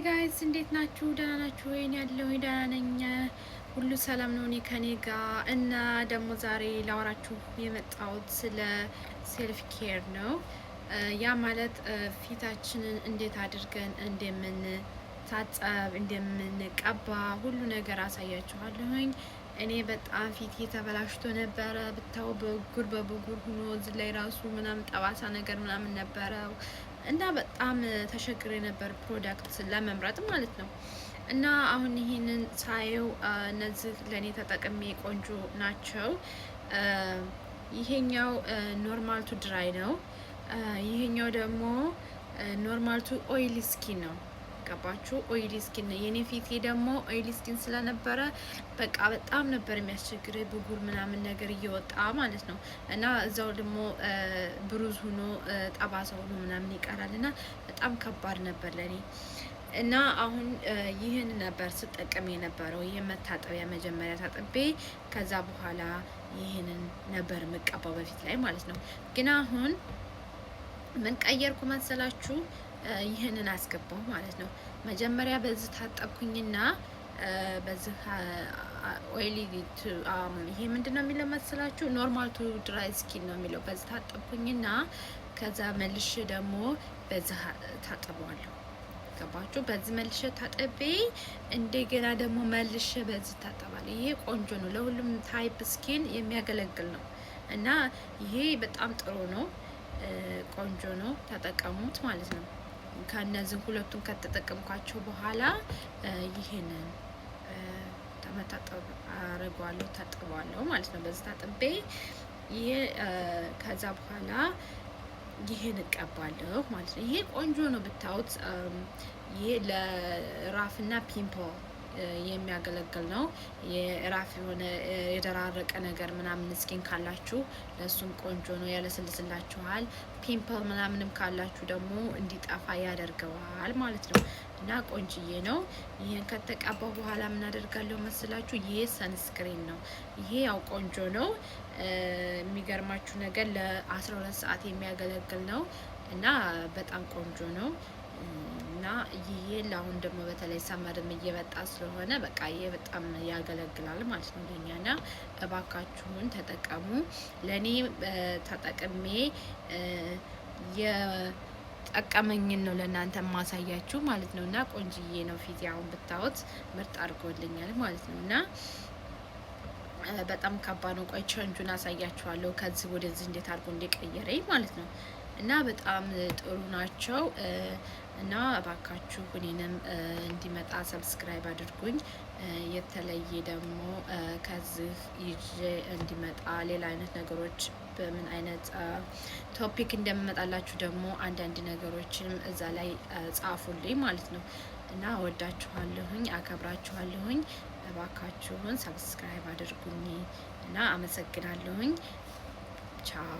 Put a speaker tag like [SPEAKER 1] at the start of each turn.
[SPEAKER 1] Guys፣ እንዴት ናችሁ? ደህና ናችሁ ወይ? እኔ ያለሁ ደህና ነኝ። ሁሉ ሰላም ነው እኔ ከኔ ጋር። እና ደግሞ ዛሬ ላወራችሁ የመጣሁት ስለ self care ነው። ያ ማለት ፊታችንን እንዴት አድርገን እንደምንታጠብ፣ እንደምንቀባ ሁሉ ነገር አሳያችኋለሁኝ። እኔ በጣም ፊቴ ተበላሽቶ ነበረ። ብታው ብጉር በብጉር ሁኖ እዚህ ላይ ራሱ ምናምን ጠባሳ ነገር ምናምን ነበረው እና በጣም ተቸግሬ ነበር product ለመምረጥ ማለት ነው። እና አሁን ይህንን ሳየው እነዚህ ለእኔ ተጠቅሜ ቆንጆ ናቸው። ይሄኛው normal to dry ነው። ይሄኛው ደግሞ normal to oily skin ነው። ገባችሁ? Oily skin ነው። የኔ ፊቴ ደግሞ oily skin ስለነበረ በቃ በጣም ነበር የሚያስቸግረኝ፣ ብጉር ምናምን ነገር እየወጣ ማለት ነው። እና እዛው ደግሞ ብሩዝ ሆኖ ጠባሳ ሆኖ ምናምን ይቀራል እና በጣም ከባድ ነበር ለኔ። እና አሁን ይህን ነበር ስጠቀም የነበረው። ይህን መታጠቢያ መጀመሪያ ታጥቤ ከዛ በኋላ ይህንን ነበር የምቀባው በፊት ላይ ማለት ነው። ግን አሁን ምን ቀየርኩ መሰላችሁ? ይህንን አስገባሁ ማለት ነው። መጀመሪያ በዚህ ታጠብኩኝና በዚህ oily፣ ይሄ ምንድን ነው የሚለው መሰላችሁ? Normal to dry skin ነው የሚለው። በዚህ ታጠብኩኝና ከዛ መልሼ ደግሞ በዚህ ታጥበዋለሁ። ገባችሁ? በዚህ መልሼ ታጥቤ እንደገና ደግሞ መልሼ በዚህ ታጠባለሁ። ይሄ ቆንጆ ነው፣ ለሁሉም type skin የሚያገለግል ነው እና ይሄ በጣም ጥሩ ነው፣ ቆንጆ ነው። ተጠቀሙት ማለት ነው። ከእነዚህ ሁለቱን ከተጠቀምኳቸው በኋላ ይሄንን መታጠብ አረገዋለሁ፣ ታጥበዋለሁ ማለት ነው። በዚህ ታጥቤ ይሄ ከዛ በኋላ ይሄን እቀባለሁ ማለት ነው። ይሄ ቆንጆ ነው ብታዩት። ይሄ ለ rough ና pimple የሚያገለግል ነው። የ rough የሆነ የደራረቀ ነገር ምናምን skin ካላችሁ ለእሱም ቆንጆ ነው፣ ያለሰልስላችኋል። Pimple ምናምንም ካላችሁ ደግሞ እንዲጠፋ ያደርገዋል ማለት ነው እና ቆንጅዬ ነው። ይህን ከተቀባው በኋላ ምን አደርጋለሁ መስላችሁ? ይሄ sunscreen ነው። ይሄ ያው ቆንጆ ነው። የሚገርማችሁ ነገር ለ12 ሰዓት የሚያገለግል ነው እና በጣም ቆንጆ ነው። እና ይሄ ለአሁን ደግሞ በተለይ summer ም እየመጣ ስለሆነ በቃ ይሄ በጣም ያገለግላል ማለት ነው ለኛ። እና እባካችሁን ተጠቀሙ። ለእኔ ተጠቅሜ የጠቀመኝን ነው ለእናንተ ማሳያችሁ ማለት ነው። እና ቆንጅዬ ነው ፊቴ፣ አሁን ብታዩት ምርጥ አድርጎልኛል ማለት ነው። እና በጣም ከባድ ነው። ቆይ change ኡን አሳያችኋለሁ ከዚህ ወደዚህ እንዴት አድርጎ እንደቀየረኝ ማለት ነው። እና በጣም ጥሩ ናቸው። እና እባካችሁ እኔንም እንዲመጣ subscribe አድርጉኝ። የተለየ ደግሞ ከዚህ ይዤ እንዲመጣ ሌላ አይነት ነገሮች በምን አይነት topic እንደምመጣላችሁ ደግሞ አንዳንድ ነገሮችንም እዛ ላይ ጻፉልኝ ማለት ነው። እና እወዳችኋለሁኝ፣ አከብራችኋለሁኝ። እባካችሁን subscribe አድርጉኝ እና አመሰግናለሁኝ። ቻው።